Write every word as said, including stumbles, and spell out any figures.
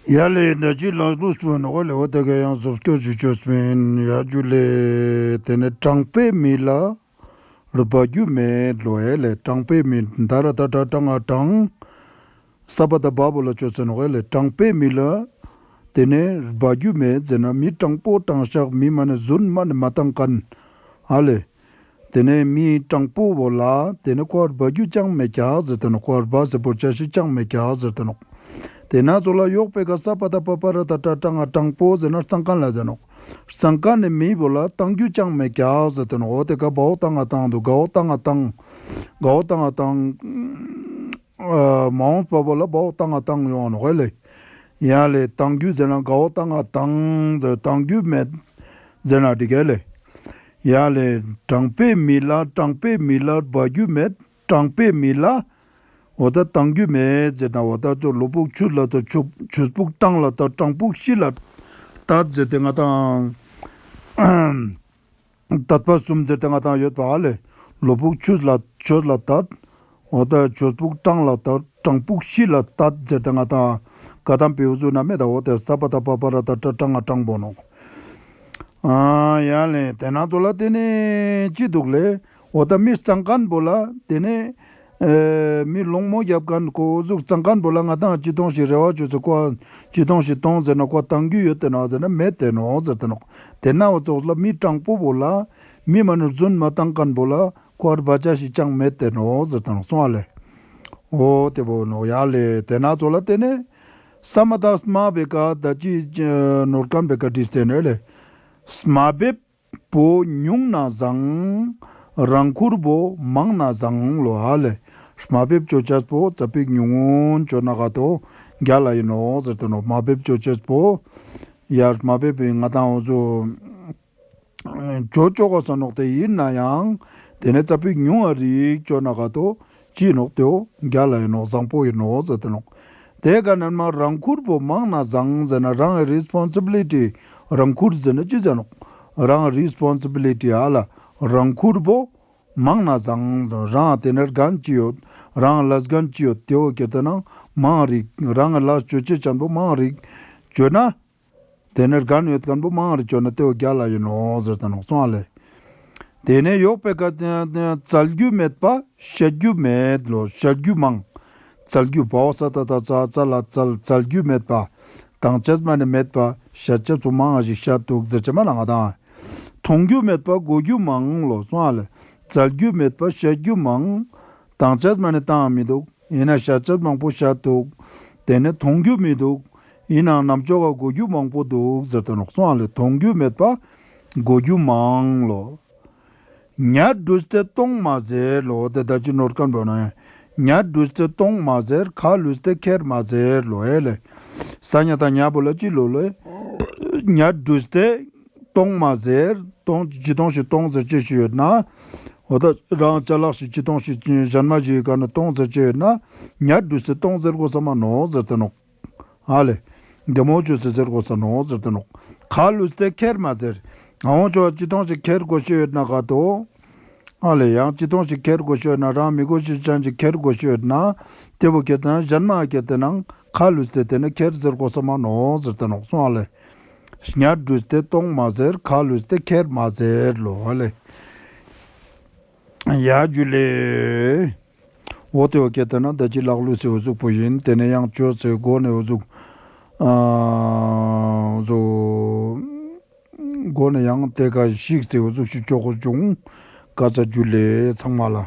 ཡ་ལེ་ད་ཅི་ལ་ལུས་པོ་ནོག་ལེ། འོ་ད་ག་ཡང་ཟོབ་སྐྱོར་ཞིག་ཅོས་པིན། ཡ་ཇུ་ལེ། དེ་ནས་དྲང་པོའི་མི་ལ་སྦ་རྒྱུ་མེད་ལོ། ཡ་ལེ་དྲང་པོའི་མི་ད་ར་ད་དྲ་དྲང་ང་དྲང་ས་པ་ད་བ་བོ་ལ་ཅོས་ཟེར་ནོག་ལེ། དྲང་པོའི་མི་ལ་དེ་ནས་སྦ་རྒྱུ་མེད་ཟེར་ན་མི་དྲང་པོ་དྲང་ཤག་མི་མ་ནི་རྫུན་མ་ནི་མ་བཏང་མཁན་ཨ་ལེ། དེ་ནས་མི་དྲང་པོ་བོ་ལ་དེ་ནས་ཁོ་སྦ་རྒྱུ་ཅང་མེད་ཀྱག་ཟེར་ཏེ་ནོག། ཁོ་སྦ་ཟེར་པོ་ཅ་ཞིག་ཅང་མེད་ཀྱག་ཟེར་ཏེ་ནོག། དེ་ན་ཚོ་ལ་ཡོག་པེ་ཀ་ས་པ་ད་པ་པ་ར་ད་དྲ་དྲང་ང་དྲང་པོ་ཟེར་ན་སྤྲང་མཁན་ལ་ཟེར་ནོག། སྤྲང་མཁན་ནི་མི་བོ་ལ་བཏང་རྒྱུ་ཅང་མེད་ཀྱག་ཟེར་ཏེ་ནོག། འོ་དེ་ཀ་བ་འོག་བཏང་ང་བཏང་འདུག། ག་འོག་བཏང་ང་བཏང་། ག་འོག་བཏང་ང་བཏང་། ཨ་མ་འོངས་པ་བོ་ལ་བ་འོག་བཏང་ང་བཏང་ཡོང་ནོག་ལེ། ཡ་ལེ་བཏང་རྒྱུ་ཟེར་ན་ག་འོག་བཏང་ང་བཏང་ཟེར་བཏང་རྒྱུ་མེད་ཟེར་ན་འགྲིག་ག་ལེ། ཡ་ལེ་དྲང་པོའི་མི་ལ་དྲང་པོའི་མི་ལ་སྦ་རྒྱུ་མེད། དྲང་པོའི་མི་ལ་འོ་ད་བཏང་རྒྱུ་མེད་ཟེར་ན་འོ་ད་ཚོ་ལོ་ཕུགས་ཆུས་ལ་ད་ཆུ་ཆུས་ཕུགས་དྲང་ལ་ད་དྲང་ཕུགས་ཤི་ལ་ད་ཟེར་ཏེ་ང་དང་དད་པ་གསུམ་ཟེར་ཏེ་ང་དང་ཡོད་པ་ཨ་ལེ། ལོ་ཕུགས་ཆུས་ལ་ཆུས་ལ་དད། འོ་ད་ཆུས་ཕུགས་དྲང་ལ་དད་དྲང་ཕུགས་ཤི་ལ་དད་ཟེར་ཏེ་ང་དང་ག་དམ་པའི་འུ་ཟུ་ན་མེད་ད། འོ་དེ་ས་པ་ད་པ་པ་ར་ད་དྲ་དྲང་ང་དྲང་པོ་ནོག། ཨ་ཡ་ལེ་དེ་ན་ཚོ་ལ་དེ་ནས་ཅི་འདུག་ལེ། འོ་ད་མི་སྤྲང་མཁན་བོ་ལ་དེ་ནས་ཨེ་མི་སློང་མོ་རྒྱབ་མཁན་ཁོ་འུ་ཟུག་སྤྲང་མཁན་བོ་ལ་ང་དང་ཅི་ཐོང་ཞིག་རེ་བ་ཅོས་ཚེ་ཁོ་ཅི་ཐོང་ཞིག་ཐོང་ཟེར་ན་ཁོ་བཏང་རྒྱུ་ཡོད་དེ་ནོག་ཟེར་ན་མེད་དེ་ནོག་ཟེར་ཏེ་ནོག། དེ་ན་འོ་ཚོགས་ལ་མི་དྲང་པོ་བོ་ལ་མི་མ་ནི་རྫུན་མ་བཏང་མཁན་བོ་ལ་ཁོ་སྦ་ཅ་ཞིག་ཅང་མེད་དེ་ནོག་ཟེར་ཏེ་ནོག་སོང་ཨ་ལེ། འོ་དེ་བོ་ནོག་ཡ་ལེ་དེ་ན་ཚོ་ལ་དེ་ནས་ས་མ་ད་སྨ་བེ་ཀ་ད་ཅི་ནོར་མཁན་བེ་ཀ་བྲིས་ཏེ་ནོག་ལེ། སྨ་བེ་པོ་ཉུང་ན་བཟང་། རང་ཁུར་བོ་མང་ན་བཟང་ལོ་ཨ་ལེ། སྨ་བེ་པོ་ཅོ་ཅེས་པོ་ཙ་པིག་ཉུང་ངུན་ཅོ་ན་ག་ཏོ་རྒྱལ་ལ་ཡིན་ནོག་ཟེར་ཏེ་ནོག། སྨ་བེ་པོ་ཅོ་ཅེས་པོ་ཡར་སྨ་བེ་པོའི་ང་དང་འོ་ཚོ་ཅོ་ཅོ་གོས་ས་ནོག། དེ་ཡིན་ན་ཡང་དེ་ནས་ཙ་པིག་ཉུང་ང་རིག་ཅོ་ན་ག་ཏོ་ཅི་ནོག་དེའོ་རྒྱལ་ལ་ཡིན་ནོག་བཟང་པོ་ཡིན་ནོག་ཟེར་ཏེ་ནོག། དེ་ག་ནན་མ་རང་ཁུར་བོ་མང་ན་བཟང་ཟེར་ན་རང་རི་སི་པོན་སི་བི་ལི་ཊི་རང་ཁུར་ཟེར་ན་ཅི་ཟེར་ནོག། རང་རི་སི་པོན་སི་བི་ལི་ཊི་ཨ་ལ་རང་ཁུར་བོ་མང་ན་བཟང་། རང་དེ་ནས་འགན་ཅི་ཡོད། རང་ལས་འགན་ཅི་ཡོད་དེའོ་ཁྱེར་ཏེ་ན་མང་རིག། རང་ལས་ཅོ་ཅེས་ཅན་པོ་མང་རིག་ཅོ་ན། དེ་ནས་འགན་ཡོད་མཁན་པོ་མང་རིག་ཅོ་ན་དེའོ་རྒྱལ་ལ་ཡིན་ནོག་ཟེར་ཏེ་ནོག་སོང་ཨ་ལེ། དེ་ནས་ཡོག་པེ་ཀ་བཙལ་རྒྱུ་མེད་པ་བཤད་རྒྱུ་མེད་ལོ། བཤད་རྒྱུ་མང་། བཙལ་རྒྱུ་བ་འོག་ས་ཏ་བཏགས་སྟ་བཙལ་ལ་བཙལ། བཙལ་རྒྱུ་མེད་པ། བཏང་ཅེས་མ་ནི་མེད་པ། བཤད་ཅེས་པོ་མང་ཞིག་བཤད་འདུག་ཟེར་ཅེས་མ་ན་ང་དང་། མཐོང་རྒྱུ་མེད་པ་གོ་རྒྱུ་མང་ལོ་སོང་ཨ་ལེ། བཙལ་རྒྱུ་མེད་པ་བཤད་རྒྱུ་མང་། བཏང་ཅེས་མ་ནི་བཏང་མི་འདུག། ཡིན་ན་བཤད་ཅེས་མང་པོ་བཤད་འདུག། དེ་ནས་མཐོང་རྒྱུ་མི་འདུག། ཡིན་ནའང་ནམ་ཅོག་ག་གོ་རྒྱུ་མང་པོ་འདུག་ཟེར་ཏེ་ནོག་སོང་ཨ་ལེ། མཐོང་རྒྱུ་མེད་པ་གོ་རྒྱུ་མང་ལོ། ཉ་སྦྲུས་ཏེ་གཏོང་མ་ཟེར་ལོ། དེ་ད་ཅི་ནོར་མཁན་བོ་ན་ཡང་། ཉ་སྦྲུས་ཏེ་གཏོང་མ་ཟེར། ཁ་ལུས་ཏེ་ཁྱེར་མ་ཟེར་ལོ་ཨེ་ལེ། ས་ཉ་དང་ཉ་བོ་ལ་ཅི་ལོ་ལེ། ཉ་སྦྲུས་ཏེ་གཏོང་མ་ཟེར། གཏོང་ཅི་གཏོང་ཞིག་གཏོང་ཟེར་ཅེས་ཞིག་ཡོད་ན། འོ་ད་རང་ཅ་ལག་ཞིག་ཅི་གཏོང་ཞིག་གཞན་མ་ཞིག་ག་ན་གཏོང་ཟེར་ཅེས་ཡོད་ན། ཉ་སྦྲུས་ཏེ་གཏོང་ཟེར་དགོས་ས་མ་ནོག་ཟེར་ཏེ་ནོག། ཨ་ལེ། འདི་མོ་ཅོས་ཟེར་ཟེར་དགོས་ས་ནོག་ཟེར་ཏེ་ནོག། ཁ་ལུས་ཏེ་ཁྱེར་མ་ཟེར། ང་འོང་ཅོ་ཅི་གཏོང་ཞིག་ཁྱེར་དགོས་ཤེས་ཡོད་ན་ག་ཏོ། ཨ་ལེ་ཡང་ཅི་གཏོང་ཞིག་ཁྱེར་དགོས་ཤེས་ཡོད་ན་རང་མི་དགོས་ཤེས་ཅན་ཞིག་ཁྱེར་དགོས་ཤེས་ཡོད་ན། དེ་བོ་ཁྱེར་ཏེ་ན་གཞན་མ་ཁྱེར་ཏེ་ན་ཁ་ལུས་ཏེ་དེ་ནི་ཁྱེར་ཟེར་དགོས་ས་མ་ནོག་ཟེར་ཏེ་ནོག་སོང་ཨ་ལེ། ཉ་སྦྲུས་ཏེ་གཏོང་མ་ཟེར། ཁ་ལུས་ཏེ་ཁྱེར་མ་ཟེར་ལོ་ཨ་ལེ། ཡ་ཇུ་ལེ། འོ་དེ་བོ་ཁྱེར་ཏེ་ན་ད་ཅི་ལག་ལུས་སེ་འོ་ཟུག་པོ་ཡིན། དེ་ནས་ཡང་ཅོས་ཟེར་གོ་ནས་འོ་ཟུག། ཨ་འོ་ཟུག། གོ་ནས་ཡང་དེ་ཀ་ཞིག་སྟེ་འོ་ཟུག་ཞིག་ཅོ་གོས་བྱུང་། ཀ་ཙ་ཇུ་ལེ་ཚང་མ་ལ།